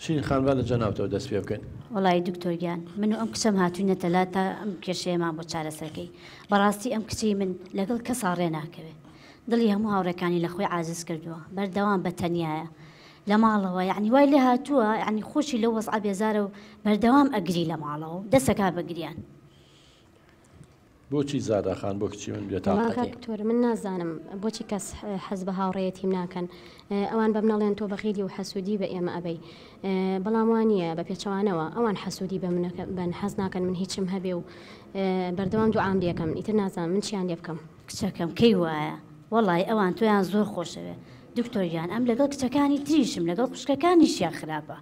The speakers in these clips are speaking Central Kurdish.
شیرین خان با لە جەنابتەوە دەست پێ بکەین. وەڵایی دکتۆر گیان من و ئەم کچەم هاتوینەتە لات تا ئەم کێشەیەمان بۆ چارەسەر کەی بەڕاستی ئەم کچەی من لەگەڵ کەسا ڕێ ناکەوێ دڵی هەموو هاوڕێکانی لە خۆی عاجز کردووە بەردەوام بە تەنیایە لە ماڵەوە یعنی وای لێ هاتووە یعنی خۆشی لەو وەزعە بێزارە و بەردەوام ئەگری لە ماڵەوە و دەسەکا بە گریان. بۆچی زارا خان بۆ کچی من وەڵا بێتاقەتی؟ کاک دکتۆر من نازانم بۆچی کەس حەز بە هاوڕێیەتیم ناکەن ئەوان بە منەڵێن تۆ بەخیلی و حەسوودی بە ئێمە ئەبەی بەڵام وا نییە بە پێچەوانەوە ئەوان حەسوودی بە منەکە بەن حەز ناکەن من هیچم هەبێ و بەردەوام دوعام لێکەم ئیتر نازانم من چیان لێ بکەم. کچەکەم کەی وایە وەڵای ئەوان تۆیان زۆر خۆشەوێ دکتۆر گیان ئەم لەگەڵ کچەکانی تریشم لەگەڵ خوشکەکانیشیان خراپە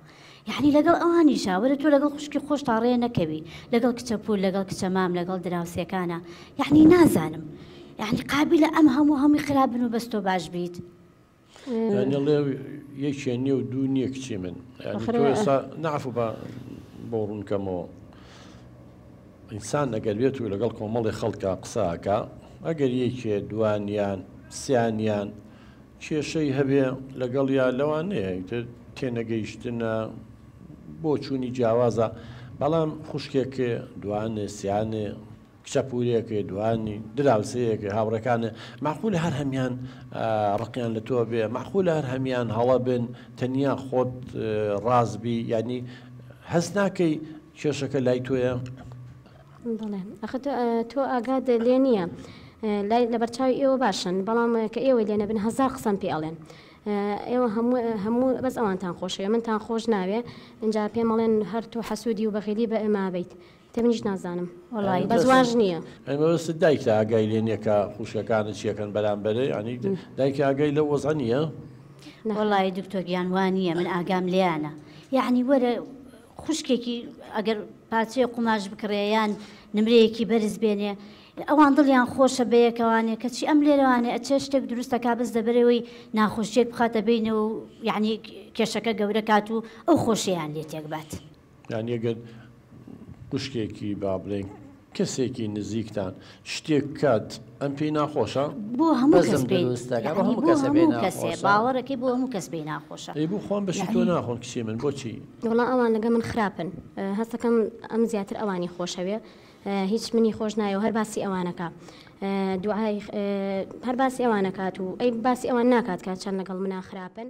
یەعنی لەگەڵ ئەوانیشا وەرە تۆ لەگەڵ خوشکی خۆشتا ڕێ نەکەوی لەگەڵ کچە پوور لەگەڵ کچە مام لەگەڵ دراوسێکانا یەعنی نازانم یەعنی قابیلە ئەم هەموو هەمووی خراپ بن و بەس تۆ باش بیت. یانی ڵێ یەکێ نیە و دوو نیە کچی من یانی تۆ ئێستا نەعفو با بۆ ڕوون کەمەوە ئینسان ئەگەر بێت و لەگەڵ کۆمەڵی خەڵکا قسە ئەکا ئەگەر یەکێ دوانیان سیانیان کێشەی هەبێ لەگەڵیا لەوانەیە ئیتر تێنەگەیشتنە بۆچوونی جیاوازە بەڵام خوشکێک دوانێ سیانێ کچە پورێکێ دوانی دراوسێیەکێ هاوڕێکانێ مەعقولە هەر هەمیان ڕقیان لە تۆ بێ مەعقولە هەر هەمیان هەڵە بن تەنیا خۆت ڕاست بی یانی هەست ناکەی کێشەکە لای تۆیە؟ بەڵێ ئەخە تۆ ئاگات لێ نییە لای لەبەرچاوی ئێوە باشن بەڵام کە ئێوەی لێ نەبن هەزار قسەم پێ ئەڵێن ئێوە هەموو هەموو بەس ئەوانتان خۆشەوێ منتان خۆش ناوێ اینجا پێم ئەڵێن هەر تۆ حەسوودی و بەغیلی بە ئێمە بیت تە منیش نازانم وەڵی بەس واش نییە. ئەی مەبەستت دایکتە ئاگای لێ نییە کە خوشکەکانت چیەکەن بەرامبەرێ یانی دایکە ئاگای لەو وەزعە نییە؟ وەڵی دکتۆر گیان وا نییە من ئاگام لێیانە یەعنی وەرە خوشکێکی ئەگەر پارچەیەک قوماش بکڕێ یان نمرەیەکی بەرز بێنێ ئەوان دڵیان خۆشە بەیەکەوانێ کەچی ئەم لێرەوانێ ئەچێ شتێک دروست ئەکا بەس لەبەرئەوەی ناخۆشیەک بخاتە بەینە و یەعنی کێشەکە گەورە کات و ئەو خۆشیەیان لێ تێک بات. یانی ئەگەر خوشکێکی با بڵێین کەسێکی نزیکتان شتێک بکات ئەم پێی ناخۆشە؟ بۆ هەموو کەس بەزم پێی دروست دەکات بۆ یەعنی هەموو بۆ کەسە پێی هەموو کەسێ ناخۆشە. باوەڕەکەی بۆ هەموو کەس پێی ناخۆشە ئەی بۆ خۆم بەشی تۆ یەعنی. ناخۆن کچی من بۆچی؟ وەڵا ئەوان لەگەڵ من خراپن هەستەکەم ئەم زیاتر ئەوانی خۆشەوێ هیچ منی خۆش نایە و هەر باسی ئەوانەکا دوعای هەر باسی ئەوانەکات و ئەی باسی ئەوان ناکات کە چەند لەگەڵ منا خراپن.